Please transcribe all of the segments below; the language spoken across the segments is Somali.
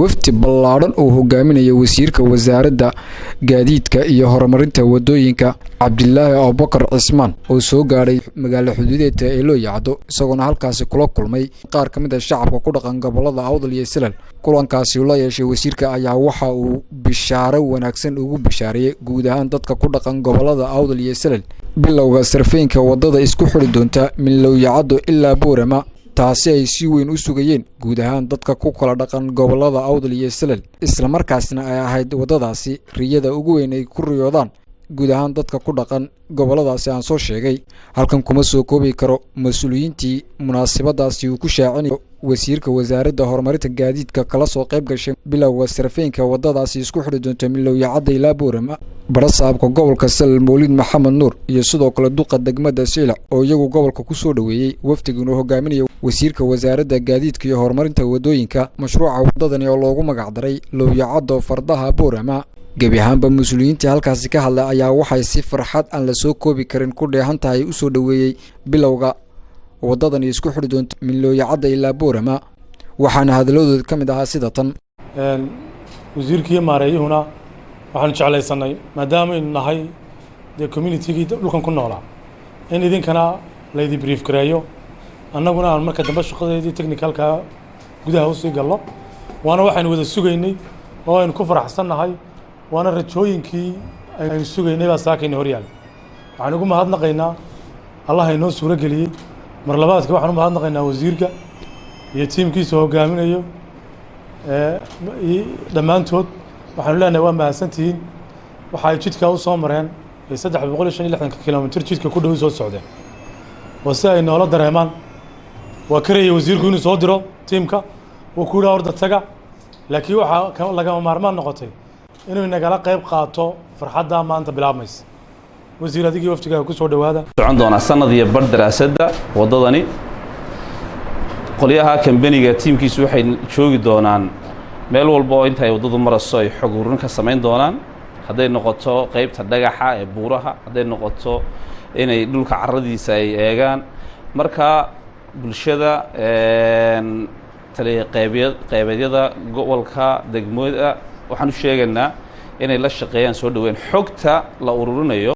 Wafdi ballaadhan uu hogaaminaya wasiirka wasaaradda gaadiidka iyo horumarinta wadooyinka, Cabdilaahi Abubakar Cismaan, oo soo gaadhay magaalo xuduudeedka ee Looyacdo, isagoona halkaasi kula kulmay qaar ka mid a shacabka ku dhaqan gobolada Awdal iyo Salal. Kulankaasi ula yeeshay wasiirka ayaa waxa uu bishaaro wanaagsan ugu bishaareeyey guud ahaan dadka ku dhaqan gobolada Awdal iyo Salal bilowga sarfeynka wadada isku xidhi doonta min Lowyacaddo ilaa Boorama, taasi ay si weyn u sugayeen guud ahaan dadka ku kala dhaqan gobolada Awdal iyo Salal, islamarkaasna ay ahayd waddadaasi riyada ugu weyn ay ku riyoodaan guud ahaan dadka ku dhaqan goboladaasi aan soo sheegay. Halkan kuma soo koobi karo mas-uuliyiintii munaasabadaasi uu ku shaacinayo wasiirka wasaaradda horumarinta gaadiidka kala soo qayb gashay bilowga sarfeynka waddadaasi isku xidhi doonta min Lowyacadda ilaa Boorama: barasaabka gobolka Salal, Mawlid Maxamed Nuur, iyo sidoo kale duqa degmada Saylac, oo iyagu gobolka ku soo dhoweeyey wafdigan uu hogaaminayo wasiirka wasaaradda gaadiidka iyo horumarinta wadooyinka mashruuca waddadani oo loogu magacdaray Lowyacaddo Fardaha Boorama. Gebi ahaanba mas-uuliyiintii halkaasi ka hadlay ayaa waxay si farxad aan la soo koobi karin ku dheehan tahay usoo dhoweeyey bilowga waddadani isku xidhi doonta min Looyacadda ilaa Boorama, waxaana hadalladooda ka mid ahaa sida tan. Wasiirkiiyo maareeyuhuna waxaanu jeclaysanay, maadaama aynu nahay dee communitygii dhulkan ku noolaa, in idinkana laydi brief gareeyo, annaguna aan marka dambe shaqadeedii technicalka gudaha usii gallo. Waana waxaynu wada sugaynay oo aynu ku faraxsannahay, waana rajooyinkii aynu sugaynay baa saakayna horyaala. Waxaan ugu mahadnaqaynaa Allah inoo suuro geliyey. Mar labaadka waxaan u mahadnaqaynaa wasiirka iyo tiimkiisa hogaaminayo dhammaantood. Waxaanu leenahay waa mahadsantihiin. Waxa ay jidkaa u soo mareen ee 365-ka kilomitir jidka ku dhow soo socdeen waa si ay noola dareemaan. Waa karaya wasiirku inuu soo diro tiimka, wuu ku yidhaha horda taga, laakiin waxaa lagama maarmaan noqotay inuu nagala qayb qaato farxadda maanta bilaabmaysa. Wasiir, adigii waftigaaga ku soo dhowaada. Socon doonaa sanad iyo bar daraasadda waddadani. Qolyaha kambaniga tiimkiisu waxay joogi doonaan meel walba oo inta ay waddadu marayso ay xog ururin ka samayn doonaan, hadday noqoto qaybta dhagaxa ee buuraha, hadday noqoto inay dhulka carradiisa ay eegaan. Marka bulshada, taliya qeybyad qeybeedyada gobolka, degmada, waxaan u sheegaynaa inay la shaqeeyaan, soo dhaweyn. Xogta la ururinayo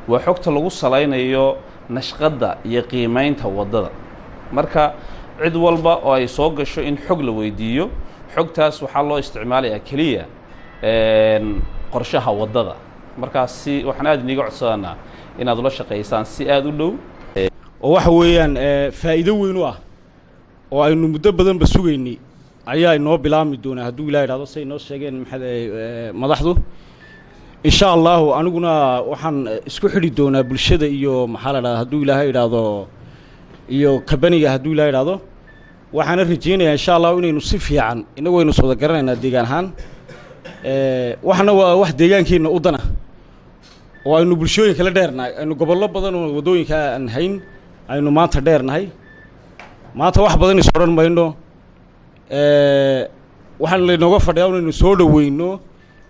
waa xogta lagu salaynayo nashqadda iyo qiimeynta waddada. Marka cid walba oo ay soo gasho in xog la weydiiyo, xogtaas waxaa loo isticmaalayaa keliya qorshaha waddada. Markaas si waxaan aad iniga codsadanaa inaad ula shaqaysaan si aada u dhow. Oo waxa weeyaan faa'iido weyn u ah oo aynu muddo badanba sugaynay ayaa inoo bilaabmi doonaa, hadduu Ilaah idhahdo, say inoo sheegeen maxaa madaxdu, insha Allahu. Aniguna waxaan isku xidhi doonaa bulshada iyo, maxaa la dhahda, hadduu Ilaahay idhaahdo, iyo kabaniga, hadduu Ilahay idhaahdo. Waxaana rajaynayaa, insha Allahu, inaynu si fiican innagu aynu sooda garanaynaa deegaan ahaan. Waxna waa wax deegaankeenna u dana oo aynu bulshooyinka la dheernahay, aynu gobollo badan oo waddooyinka aan hayn aynu maanta dheernahay. Maanta wax badan is odhan mayno. Waxaan laynooga fadhiyaa inaynu soo dhoweyno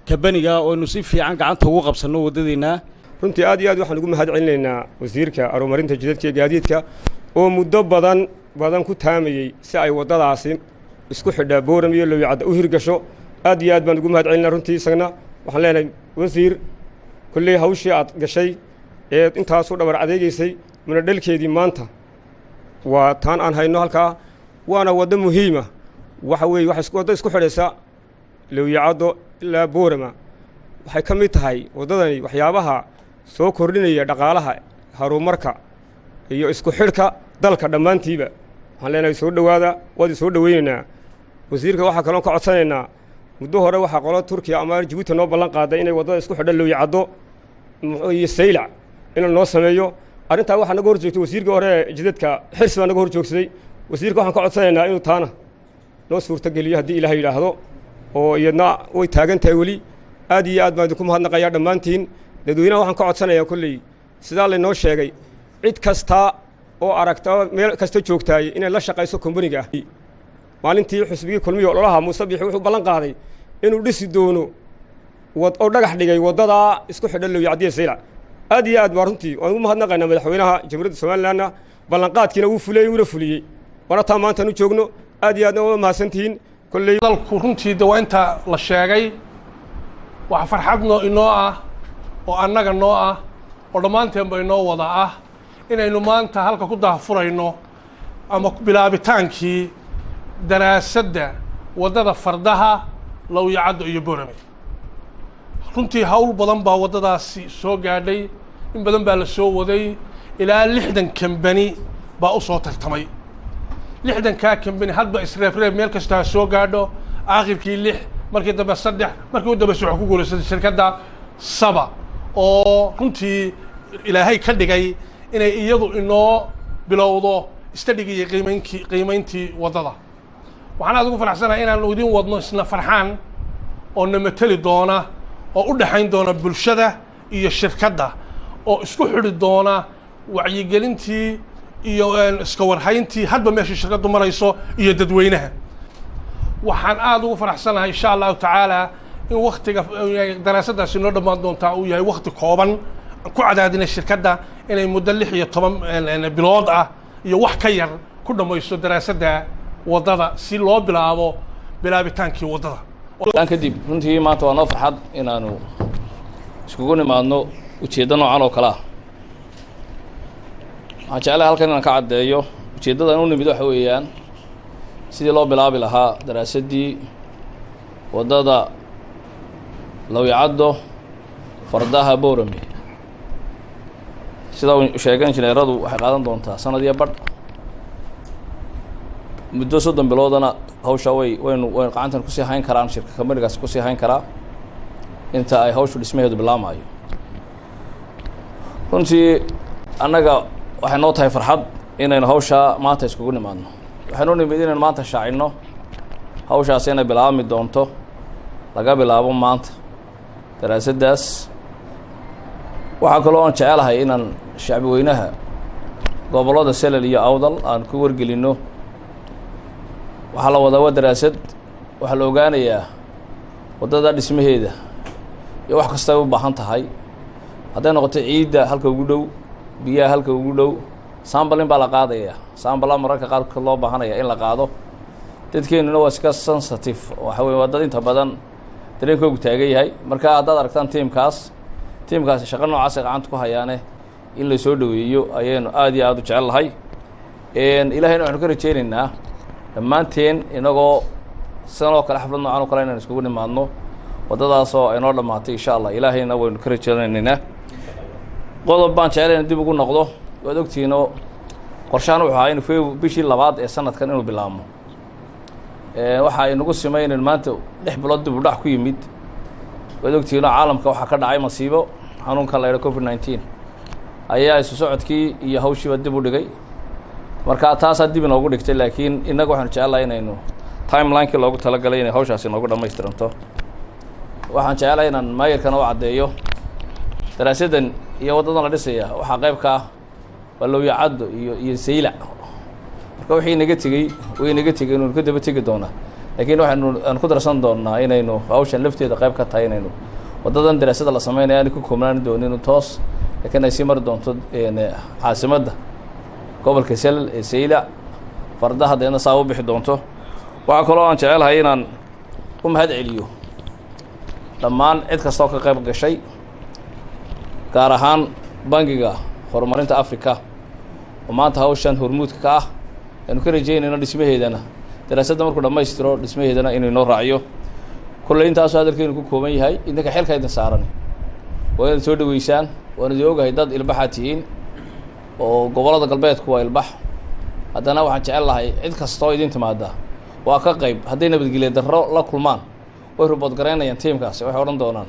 kabaniga oo aynu si fiican gacanta ugu qabsanno waddadeenna. Runtii aad iyo aad waxaan ugu mahad celinaynaa wasiirka horumarinta jidadka iyo gaadiidka oo muddo badan badan ku taamayey si ay waddadaasi isku xidhaa Booram iyo Lowyacadda u hirgasho. Aad iyo aad baan ugu mahad celinaa runtii isagna. Waxaan leenahay, wasiir, kolley hawshii aad gashay ee intaasu dhabar adeegaysay, muna dhalkeedii maanta waa taan aan hayno halkaa. Waana waddo muhiima. Waxa weeye waxay waddo isku xidhaysa Lowyacaddo ilaa Boorama. Waxay ka mid tahay waddadani waxyaabaha soo kordhinaya dhaqaalaha, horumarka iyo isku xidhka dalka dhammaantiiba. Waxaan leenahay soo dhowaada, waad soo dhoweynaynaa wasiirka. Waxaa kaloon ka codsanaynaa, muddo hore waxaa qolo Turkiya ama Jabuuti noo ballan qaaday inay waddada isku xidha Lowyacaddo iyo Saylac inuu noo sameeyo. Arrintaa waxaa naga hor joogtay wasiirka hore ee jidadka, Xirsi baa naga hor joogsaday. Wasiirka waxaan ka codsanaynaa inuu taana noo suurtogeliyo, haddii Ilaah yidhaahdo, oo iyadna way taagan tahay weli. Aad iyo aad baan idinku mahadnaqayaa dhammaantiin. Dadweynaha waxaan ka codsanayaa, kolley sidaa laynoo sheegay, cid kasta oo aragta, meel kasta joogtaay, inay la shaqayso kombaniga ah. Maalintii xusbigii Kulmiyo ololaha, Muuse Biixi wuxuu ballan qaaday inuu dhisi doono oo dhagax dhigay waddadaa isku xidhan Lowyacaddiya Saylac. Aad iyo aad baa runtii waan ugu mahadnaqaynaa madaxweynaha Jamhuuriyadda Somalilandna. Ballanqaadkiina wuu fuliyey, wuuna fuliyey, waana taa maantaan u joogno. Aad iyo aadna waa mahadsantihiin. Kolley Dalku runtii de waa inta la sheegay. Waxa farxad noo inoo ah oo annaga noo ah oo dhammaanteenba inoo wada ah inaynu maanta halka ku daahfurayno ama bilaabitaankii daraasadda waddada Fardaha, Lowyacaddo iyo Borame. Runtii hawl badan baa waddadaasi soo gaadhay, in badan baa la soo waday. Ilaa 60 kambani baa u soo tartamay. 60-kaa kambani hadba isreebreeb meel kasta ha soo gaadho. Aakhirkii lix, markii dambe saddex, markii u dambeysa waxaa ku guulaysatay shirkadda Saba, oo runtii Ilaahay ka dhigay inay iyadu inoo bilowdo study-gii iyo qiimeyntii waddada. Waxaan aad ugu faraxsanahay inaanu idin wadno isna Farxaan oo na mateli doona oo u dhexayn doona bulshada iyo shirkadda, oo isku xidhi doona wacyigelintii iyo iska warhayntii hadba meesha shirkaddu marayso iyo dadweynaha. Waxaan aada ugu faraxsanahay, insha Allahu tacaala, in waktiga daraasaddaasi noo dhammaan doontaa uu yahay wakti kooban. Ku cadaadinay shirkadda inay muddo 16 bilood ah iyo wax ka yar ku dhammayso daraasadda waddada, si loo bilaabo bilaabitaankii waddada. Kadib, runtii maanta waa noo farxad inaanu iskugu nimaadno ujeeddo noocan oo kale ah. Waxaan jeclahay halkan inaan ka caddeeyo ujeeddadan u nimid waxa weeyaan sidii loo bilaabi lahaa daraasaddii waddada Lowyacaddo, Fardaha, Borame. Sida uu sheegay injineeradu, waxay qaadan doontaa sanad iyo badh, muddo 30 biloodana hawsha way waynu gacantan kusii hayn karaan, shirka kambanigaasi kusii hayn karaa inta ay hawshu dhismaheedu bilaamayo. Runtii annaga waxay noo tahay farxad inaynu hawshaa maanta iskugu nimaadno. Waxaynu nimid inaynu maanta shaacinno hawshaasi inay bilaabmi doonto laga bilaabo maanta daraasaddaas. Waxaa kaloo aan jecelahay inaan shacbi weynaha gobollada Selel iyo Awdal aan ku wargelinno. Waxaa la wadaa waa daraasad, waxaa la ogaanayaa waddada dhismaheeda iyo wax kastay u baahan tahay, hadday noqoto ciidda halka ugu dhow, biyaha halka ugu dhow. Sampling baa la qaadaya, sample-a mararka qaarkood loo baahanaya in la qaado. Dadkeenuna waa iska sensitive, waxa weye waa dad inta badan dareenkoogu taagan yahay. Marka haddaad aragtaan tiimkaas, tiimkaasi shaqo noocaas ay gacanta ku hayaane, in la soo dhoweeyo ayaynu aad iyo aada u jecel lahay. Ilahayna waxanu ka rajeyneynaa dhammaanteen inagoo sidan oo kale xaflad noocan o kale inaan iskugu nimaadno waddadaasoo aynoo dhammaatay, insha Allah. Ilaahayna waynu ka rajeynaynaa. Qodob baan jeclay in dib ugu noqdo. Waad ogtihiinoo qorshahan wuxuu ahaa inu bishii labaad ee sanadkan inuu bilaabmo. Waxa inagu simay inaynu maanta 6 bilood dib u dhac ku yimid. Waad ogtihiinoo caalamka waxaa ka dhacay masiibo, xanuunkan la yidha COVID-19 ayaa isu socodkii iyo hawshiiba dib u dhigay. Marka taasaa dib inoogu dhigtay, laakiin innaga waxaanu jecelahay inaynu timeline-kii loogu talagalay inay hawshaasi inoogu dhamaystiranto. Waxaan jecelahay inaan maayirkana u caddeeyo daraasaddan iyo waddadan la dhisaya waxaa qayb ka ah waa Lowyacaddo iyo Saylac. Marka wixii inaga tegey way inaga tegey, inaynu ka daba tegi doonaa, laakiin waxaynu aan ku darsan doonaa inaynu hawshan lafteeda qayb ka tahay, inaynu waddadan daraasada la sameynaya aanay ku koobnaan doonin toos, laakiin ay sii mari doonto caasimadda gobolka Selal ee Saylac, Fardaha, deedna saa u bixi doonto. Waxaa kaloo aan jecelahay inaan u mahad celiyo dhammaan cid kasta oo ka qayb gashay, gaar ahaan Bangiga Horumarinta Africa oo maanta hawshan hormuudka ka ah. Aynu ka rajeynayno dhismaheedana, daraasadda markuu dhammaystiro dhismaheedana inuu inoo raaciyo. Kolley intaasoo hadalkeenu ku kooban yahay. Idinka xilka idin saaran waa inaad soo dhaweysaan. Waan idin ogahay, dad ilbaxaad tihiin oo gobollada galbeedku waa ilbax. Haddana waxaan jecel lahay cid kastoo idin timaada waa ka qayb. Hadday nabadgelya darro la kulmaan, way report garaynayaan tiimkaasi, waxay odhan doonaan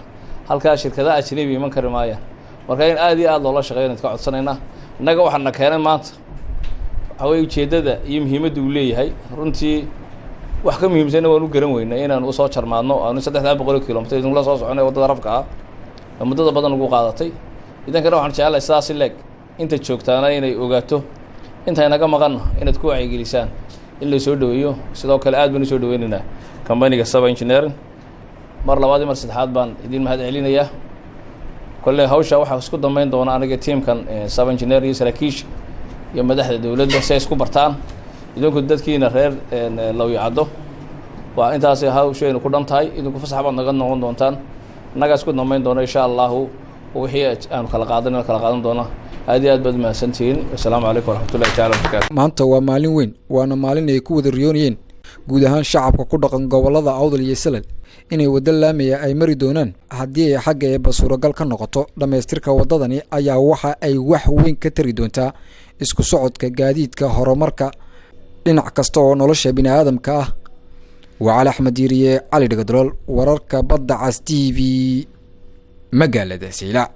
halkaa shirkadaha ajnabi iman kari maayaan. Marka in aad iyo aad loola shaqeeyo idinka codsanaynaa. Innaga waxaana keenay maanta waxaa weye ujeeddada iyo muhiimadda uu leeyahay. Runtii wax ka muhiimsanna waan u garan weynay inaanu usoo jarmaadno, aanu 300 kilomitr idinkula soo soconay waddada rafka ah ee muddada badan ugu qaadatay. Idinkana waxaan jecelahay sidaasi leeg inta joogtaana inay ogaato, inta inaga maqanna inaad ku wacyigelisaan in la soo dhaweeyo. Sidoo kale aad baan usoo dhaweynaynaa company-ga Saba Engineering. Mar labaad iyo mar saddexaad baan idin mahad celinayaa. Kolley hawsha waxaa isku dambeyn doona aniga tiimkan Saba Engineer iyo saraakiisha iyo madaxda dowladda si ay isku bartaan. Idinku dadkiina reer Lowyacaddo Waa intaas hawshaynu ku dhan tahay. Idinku fasax baad naga noqon doontaan, annagaas ku dhammayn doona insha Allahu. Wixii aanu kala qaadan kala qaadan doona. Aad iyo aad baad mahadsantihiin. Wasalaamu calaykum waraxmatullahi tacala wabarakatu. Maanta waa maalin weyn, waana maalin ay ku wada riyoonayeen guud ahaan shacabka ku dhaqan gobollada Awdal iyo Salal inay waddo laamiya ay mari doonaan haddii ay xagga eebba suuragal ka noqoto. Dhammaystirka waddadani ayaa waxa ay wax weyn ka tari doontaa isku socodka gaadiidka, horumarka dhinac kasta oo nolosha bini aadamka ah. Waa Cali Axmed Diiriye, Cali Dhagadalool, wararka Badda Cas TV, magaalada Saylac.